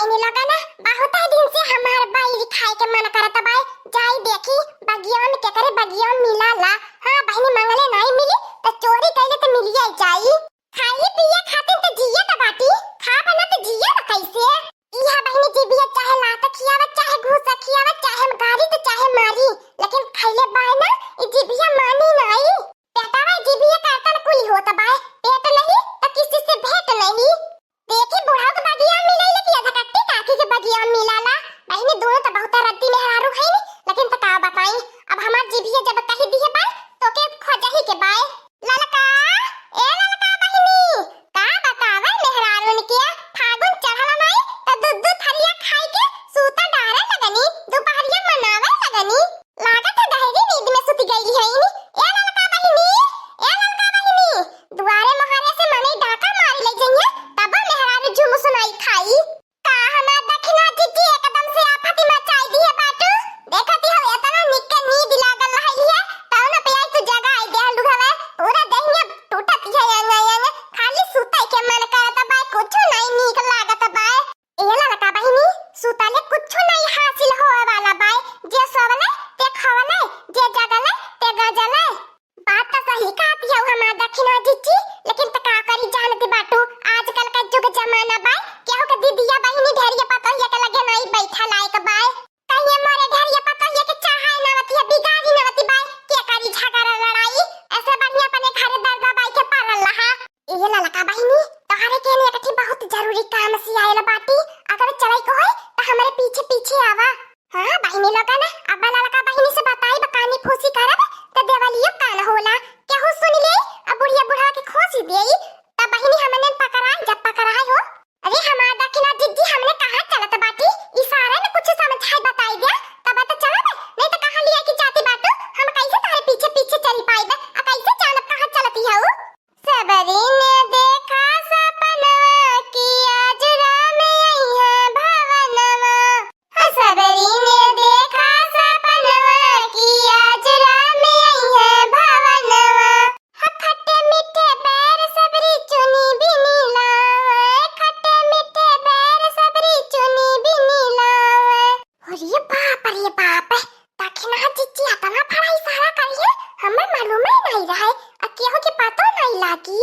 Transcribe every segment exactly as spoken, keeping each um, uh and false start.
इन लोगन, बहुत दिन से हमार बैर खाए के मन करत बाय। जाई देखी बगिया में, केकरे बगिया में मिलाला। हाँ बहिनी, मंगले नाई मिली त चोरी कइले त मिलिए जाई। खाई पिए खातिर त जिए त बाटी, खाब ना त जिए त कैसे? इहा बहिनी जिभिया चाहे लात खियावे, चाहे घूसा खियावे, चाहे गारी त चाहे मारी, लेकिन खइले बाय ना, ई जिभिया मानी नाई। पेटवा जिभिया करतन कुली होत बाय, पेट नहीं त किसी से भेंट नहीं। देखी बुढ़ऊ के बगिया मिलैले कि अधकट्टी काकी के बगिया मिलाला। बहिनी दोनों त बहुत रद्दी मेहरारू हईन, लेकिन त का बताई, अब हमार जिभिया जब कही दिहे बाय, तोके खोजही के बाय। ललका, ए ललका बहिनी, का बतावे मेहरारून के, फागुन चढ़ल नाई त दू दू थरिया खाई के सूता डारे लगनी, दुपहरिया मनावे लगनी। लागत है गहरी नींद में सुति गई है। ए ललका बहिनी, ए ललका बहिनी, दुआरे मोहरे से मनई डाका मारी ले जइहे, तब मेहरारू झुम सुनाई खाई। का हमार दखिना जिज्जी एकदम से आफत मचाई दिहे बाटू। देखती हो एतना निक के नींद लागल रहली है, तौन पे आई तू जगाई देहलू हवे। पूरा देहिया टूटत है अंग अंग, खाली सुतै के मन करत बाय, कुछो नहीं नीक लागत बाय। ए ललका बहिनी, सुतले कुछो नहीं हासिल होए वाला बाय। जे सोवले ते खवले, जे जगले ते गजले। बात त सही कहत हऊ हमार दखिना जिज्जी, लेकिन त का करी जानती बाटू, आजकल का जुग जमाना बाय, केहू के दीदिया बहिनी ढेरिया पतोहिया के लगे नाई बैठा लायक बाय। कहिए मोरे ढेरिया पतोहिया के चढ़ाई नवती है, बिगाड़ी नवती बाय, के करी झगड़ा लड़ाई, ऐसे बढ़िया अपने घरे दर्दा बाय के पड़ल रहा। ए ललका बहिनी, तोहरे के ने एकठी बहुत जरूरी काम से आयल बाटी, अगर चलै को होय त हमरे पीछे पीछे आवा। हाँ बहिनी लोगन, अब ललका बहिनी से बताई बकानी फूसी करब त देवलियो कान होला, केहू सुन ले, अब बुढ़िया बुढ़ा के खोसी देई, तब बहिनी हमने पकड़ाई जब पकड़ाई हो। अरे हमार दखिना जिज्जी, हमने कहाँ चलत बाटी, इशारा में कुछ समझाई बताई दे, तब तो चलब, नहीं तो कहाँ लिया के जाती बाटू, हम कैसे तारे पीछे पीछे चली पाइब, आ कैसे जानब कहाँ चलती हऊ? सबरी ने देखा सपनवा कि आज राम अइहे भवनवा। सबरी ने देखा सपनवा कि आज राम अइहे भवनवा। खट्टे मीठे बैर सबरी चुनी बिनी लावे, खट्टे मीठे बैर सबरी चुनी बिनी लावे। अरे बाप रे बाप, दखिना जिज्जी अतना फड़ा इशारा करिहे, हमें मालूम ही नहीं रहे, आ केहू के पतो नहीं लागी।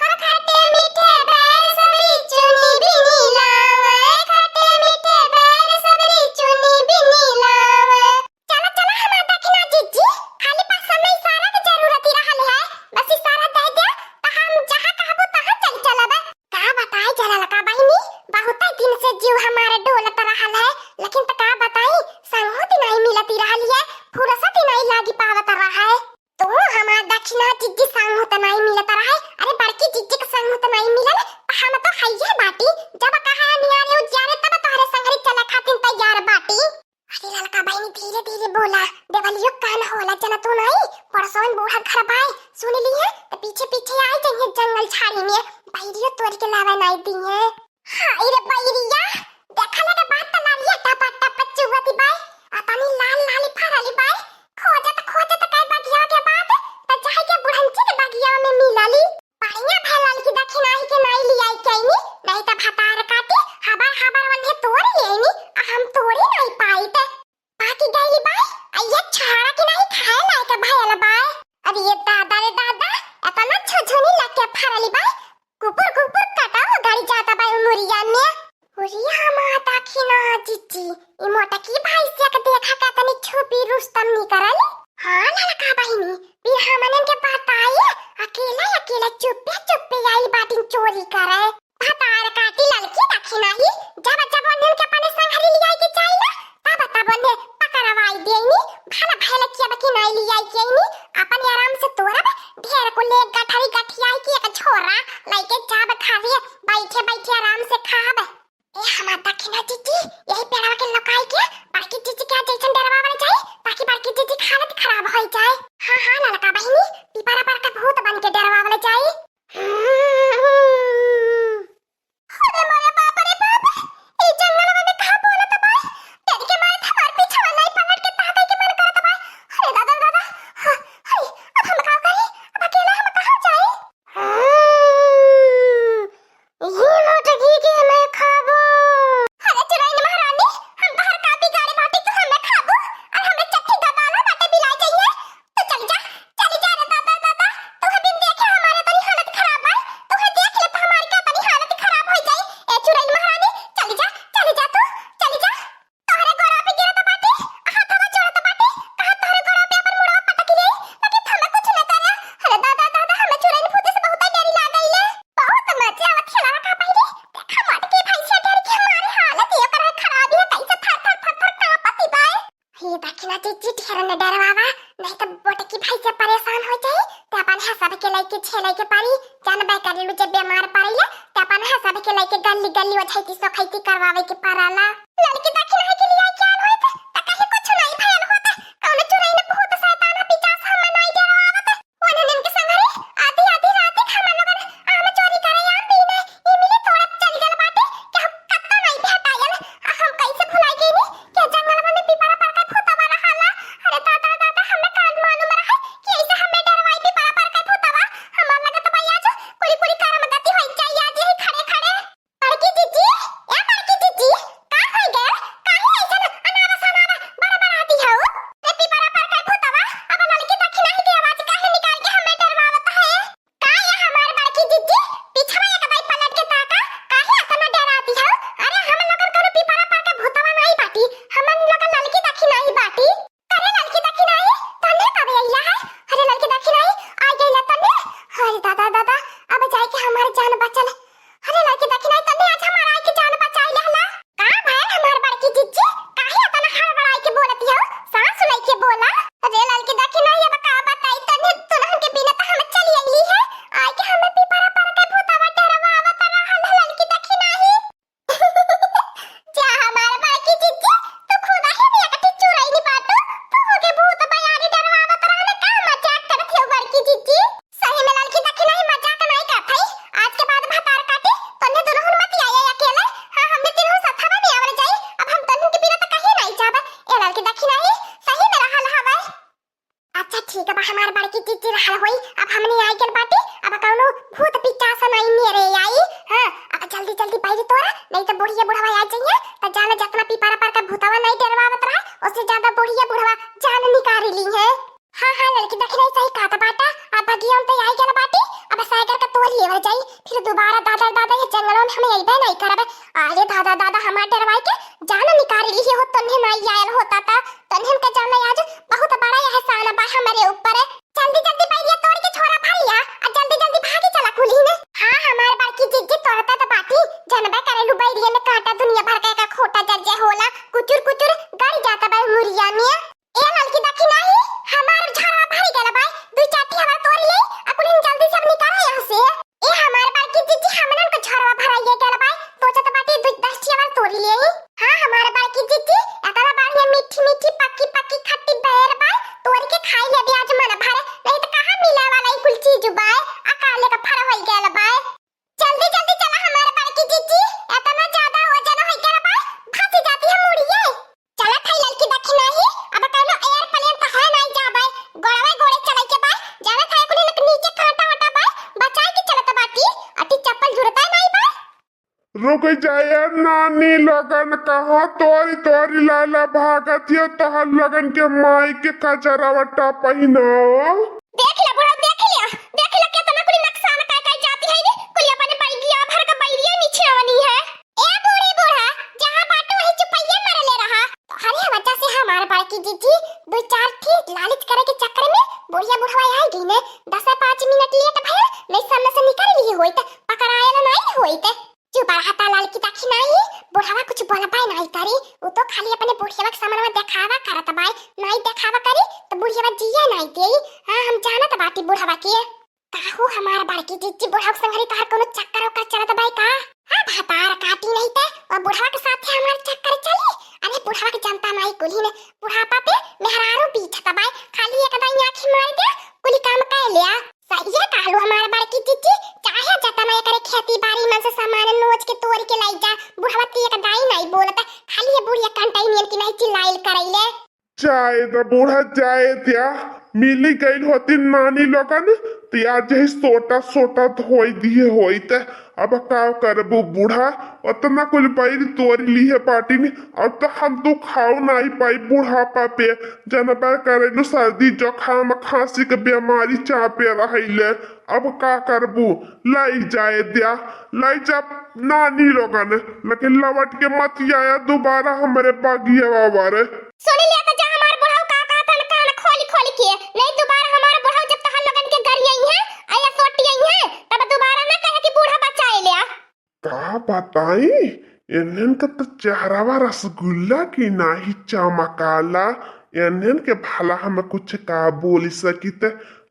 हर खट्टे मीठे बैर सबरी चुनी बिनी लावे, खट्टे मीठे बैर सबरी चुनी बिनी लावे। चला, चला, हमार दखिना जिज्जी, खाली बस हमें इशारा के जरूरत ही रहल है, बस इशारा दे दे, त हम जहाँ कहबू तहाँ चल चलब। का बताई जरा ललका बहिनी, बहुते दिन से जीव हमार डोलत रहल है, लेकिन त का बताई, संगत नहीं मिलती रहल है, फुर्सत ही नहीं लागी पावत रहा है। तू हमार दखिना जिज्जी संगत नहीं मिलत रहे, अरे बड़की जिज्जी के संगत नहीं मिलल, त हम तो हइये बाटी, जब कहा नियारे उजियारे तब तोहरे संगरी चले खातिर तैयार बाटी। अरे ललका बहिनी धीरे धीरे बोला, देवलियो कान होला, जन तू नहीं, परसों बूढ़ा घर बाय, सुन ली है, त पीछे पीछे आई जइहे जंगल झाड़ी में, बैरियो तोड़ के लावे नहीं दी है। हाय रे बैरिया, देखले के बाद त लालिया टपा टप चुवती बाय, आ तनी लाल लाल फरली बाय, खोजत खोजत कई बगिया के बाद, त जाए के बुढ़ंची के बगिया में मिलली। बढ़िया भलल की दखिनाही के नाई लियाई के आईनी, नहीं त भतार काटी हबर हबर वन्हे तोड़ लेनी, आ हम तोड़े नहीं पाई ते। बाकी गईली बाई, आ ये छाड़ा की नहीं खाए लायक भयल बाय। अरे ये दादा रे दादा, एतना छुछुनी लग के फरली बाय, कुपुर कुपुर कटाव गड़ी जाता बाय मुरिया में। अरे हमार दखिना जिज्जी, ई मोटकी भैंसिया के देखा का तनी छुपी रुस्तम निकरल। हाँ ललका बहिनी, फिर हमनन के बताए, अकेला अकेला चुप्पे चुप्पे आई बाटिन चोरी करे। भतार काटी ललकी दखिना ही, जब जब उन्हन के अपने संघरी लियाई के चाहिला, तब तब उन्हें पकड़वाई देनी। भला भैल की अब की नाई लियाई के आईनी, अपन आराम से तोरब, ढेर को ले गठरी गठियाई की एक झोरा, लइके जाब खावे, बैठे बैठे आराम से खाब। ए हमार दखिना जिज्जी, यही पेड़वा के लुकाई के बड़की जिज्जी के जैसन डरवावल जाई, ताकि बड़की जिज्जी के हालत खराब हो जाए। हाँ, हाँ, ललका बहिनी, पिपरा पर का भूत बन के डरवावल जाई। अरे मोरे बाप रे बाप, ई जंगलवा में का बोलत बा? डर के मारे हमार पीछवा नहीं पलट के ताके के मन करत बा। अरे दादा रे दादा, हाँ, हाय, अब हम का करी? अब अकेला हम कहाँ जाई? हम्म, ये मोटकी के मैं खाबो। अरे दखिना जिज्जी, ढेर न डरवावा, नहीं तो बोटकी भाई से परेशान हो जाई, तो अपन हसब के लइके झेले के पड़ी। जानबे करेलू, जब बीमार पड़िले, तो अपन हसब के लइके गली गली ओझैती सोखैती करवावे के पड़ाला। ललकी दखिना के लिए क्या होत, त कहीं कुछ नहीं भयल होत, कौनो चुरैन भूत शैतान पिचास हमें नहीं डरवावत। ओने निन के संगरी आधी आधी रात के हमन लोगन आम चोरी करे आम बीने इमली तोड़त चल गल बाटे कि हम कत्तो नहीं भेटायल। आ हम कैसे भुलाई गईनी कि जंगलवा में पिपरा पर का भूतवा रहाला। अरे दादा दादा, हमें कान मालूम रहे कि ऐसे हमें डरवाई पिपरा पर का भूतवा। हमार लगत बा आज कुली कुली करम गति होई जाई आज यही खड़े खड़े। बड़की जिज्जी, ए बड़की जिज्जी, का होइ गए? काहे ऐसन अनावा सनावा बड़ा बड़ा आती हऊ? ए पिपरा पर का भूतवा, अब ललकी दखिना ही के आवाज काहे निकाल के हमें डरवावत है? का ये हमार बड़की जिज्जी, पीछवा एक दाई पलट के ताका, काहे अतना डराती हऊ? अरे हम लोगन कोनो पिपरा पर का भूतवा नहीं बाटी, हमन लोगन ललकी दखिना ही बाटी। अरे ललकी दखिनाई, तन्ने कब अइला है? अरे ललकी दखिनाई, आ गइला तन्ने। अरे दादा दादा, अब जाए के हमार जान बचल। अरे ललकी दखिनाई, तन्ने आज हमार आए के जान बचाई लेहला। का भयल हमार बड़की जिज्जी, काहे अतना हड़बड़ाई के बोलती हो? सांस लेके बोला। अरे ललकी दखिनाई, अब का बताई तन्ने, दुल्हन के बिना तो हम चली अइली है। आए के हमें पिपरा पर के भूतवा डरवावत रहल है ललकी दखिनाई। जा हमार बड़की जिज्जी, तू खुदा ही में एकठी चुरैनी बाटू, तू के भूत बयारी डरवावत रहले, का मजाक करत हो बड़की जिज्जी? सही में ललकी दखिनाई मजाक नहीं करत हई, आज के बाद भतार काटी, तन्ने दुल्हन मत आए अकेले, हाँ हमने तीनों सथवा में आवल जाई, अब हम तन्ने के बिना तो कहीं नहीं जाबे, ए ललकी दखिनाई सही में रहल हवे। अच्छा ठीक बा हमार बड़की जिज्जी, रहल होई, अब हमनी आई गल बाटी, अब कौनो भूत पिचास नहीं मेरे आई। हाँ, अब जल्दी जल्दी बैरी तोरा, नहीं तो बुढ़िया बुढ़वा आ जाइए, तो जाने जितना पिपरा पर का भूतवा नहीं डरवावत रहा, उससे ज्यादा बुढ़िया बुढ़वा जान निकाल ली है। हाँ हाँ ललकी दखिनाई, सही कहत बाटा, अब बगिया में तो आई गल बाटी, अब सागर का तोड़ लेवल जाई, फिर दोबारा दादा दादा ये जंगलों में हमें अइबे नहीं करबे। अरे दादा दादा हमार डरवाई के जान निकाल ली हो, तन्ने नहीं आयल होता था। तन्हन के जाने आज बहुत बड़ा एहसान बा हमरे ऊपर। जल्दी जल्दी बैरिया तोड़ के झोरा भरिया, आ जल्दी जल्दी भागी चला कुली ने। हाँ हमार बड़की जिज्जी, तोड़ता तो बाटी, जनबे करेलू बैरिया में कांटा दुनिया भर का, का खोटा जर्जे होला, कुचुर कुचुर गड़ जाता बा मुरिया में। ए ललकी दखिनाई, हमार झोरा भरी गल बा, दुई चार ठी हमार तोड़ ले, आ कुली जल्दी सब निकल यहाँ से। ए हमार बड़की जिज्जी, हमनन के झोरवा भराइए गल बा, सोचत बाटी दुई दस ठी हमार तोड़ी लेई। हाँ हमार बड़की जिज्जी, एतना बढ़िया मीठी मीठी पक्की पक्की खट्टी बेर बा, तोड़ के खाई लेबे आज मन भरे, नहीं तो कहाँ मिले वाला ई कुल चीज बा, अकाले का फर होई गल बा। जल्दी जल्दी चला हमार बड़की जिज्जी, एतना ज्यादा वजन होई गल बा, फंसी जाती है मुड़िए। चलत है ललकी दखिनाही, अब कौनो airplane तो है नाई जाबे, गोड़वे गोड़े चले के बा, जानत है कुली लोग नीचे कांटा वाटा बा, बचाए के चलत बाटी, अति चप्पल जुरता नाई बा। रुक जाए नानी लोगन, कहाँ तोरी तोरी लाला भागत ये तोहर लोगन के माई के कजरा वटा पहिनाओ। देख ले बुढ़ऊ, देख ले, देख ले केतना कुली नुकसान कर कर जाती है नी, कुली अपने बैगिया भर के बैरिया नीचे आवनी है। ए बूढ़ी बूढ़ा, जहाँ बाटू वही चुपैया मार ले रहा। तोहरे वजह से हमार बड़की जिज्जी दो चार ठी लालच करे के चक्कर में बुढ़िया बुढ़वा आ गई ने। दस पाँच मिनट लेट भयल, नहीं सामने से निकल ली होइत, पकड़ायल नहीं होइत। चुप रहा ता ललकी दखिनाही, बुढ़वा कुछ बोलबे नहीं करी, उ तो खाली अपने बुढ़िया के सामने में देखावा करत बाय, नहीं देखावा करी तो बुढ़िया जिए नहीं देई। हाँ हम जानत बाटी बुढ़वा के। काहू हमार बड़की जिज्जी, बुढ़ऊ के संगरी तोहर कोनो चक्कर ओकर चलत बाय का? हाँ भतार काटी नहीं ते, और बुढ़वा के साथे हमार चक्कर चली? अरे बुढ़वा के जनता नाई कुल्ही ने, बुढ़ापा पे मेहरारू पीछत बाय, खाली एक दाई आँखी मार दे, कुली काम कर लिया। सही है कहलू हमार बड़की जिज्जी, चाहे जतना एकरे खेती बारी मन से सामान नोच के तोड़ के लाई जा, बुढ़वा ती एक दाई नाई बोलत, खाली ये बुढ़िया कंटाई नियन की नहीं चिल्लाइल करैले। जाए द बूढ़ा, जाए द्या, मिली गइल होती नानी लोगन, तो आज यही सोटा सोटा धोई दिए होइत। अब का करबू बूढ़ा, उतना कुल बैर तोड़ लिए बाटिन, अब तो हम दुखाओ नाई पाई बुढ़ापा पे। जनबे करेलू सर्दी जुकाम खांसी के बीमारी चापे रहैले। अब का करबू, लाई जाए द्या, लाई जा नानी लोगन, लेकिन लौट के मत आया दोबारा हमरे बगिया बाबा रे। सुन लिया तो जा हमार बुढ़ऊ का कहत हन कान खोली खोली के, नहीं दोबारा हमार बुढ़ऊ जब तोहर लोगन के गरियाई है, आया सोटी आई है, तब दोबारा ना कहे कि बूढ़ा बचाए लिया। का बताई, इन्हन का तो चेहरावा रसगुल्ला की नाही चमकाला, एन्हन के भला हम कुछ का बोल सकित,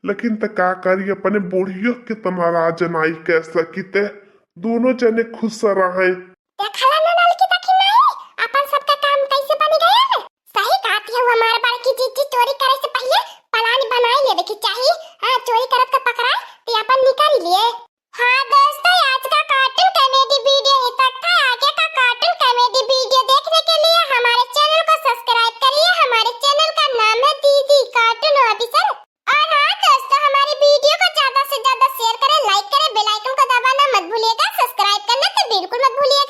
लेकिन त का करी, अपने बुढ़ियो के त नाराज नाई कर सकित। दोनों जने खुश रहे। देखला ना नलकी देखी नाई, अपन सबका काम कैसे बन गया। सही कहती है हमार बड़की जीजी, चोरी करे से पहले प्लान बनाई लेवे के चाही। हाँ, चोरी करत का पकड़ाए ते अपन निकाल लिए। हाँ दोस्तों, आज का कार्टून कॉमेडी वीडियो ही तक था। आगे का कार्टून कॉमेडी वीडियो देखने के लिए हमारे चैनल को सब्सक्राइब करिए, हमारे चैनल का नाम है दीदी कार्टून ऑफिशियल। और हाँ दोस्तों, हमारी वीडियो को ज्यादा से ज्यादा शेयर करें, लाइक करें, बेल आइकन को दबाना मत भूलिएगा, सब्सक्राइब करना तो बिल्कुल मत भूलिएगा।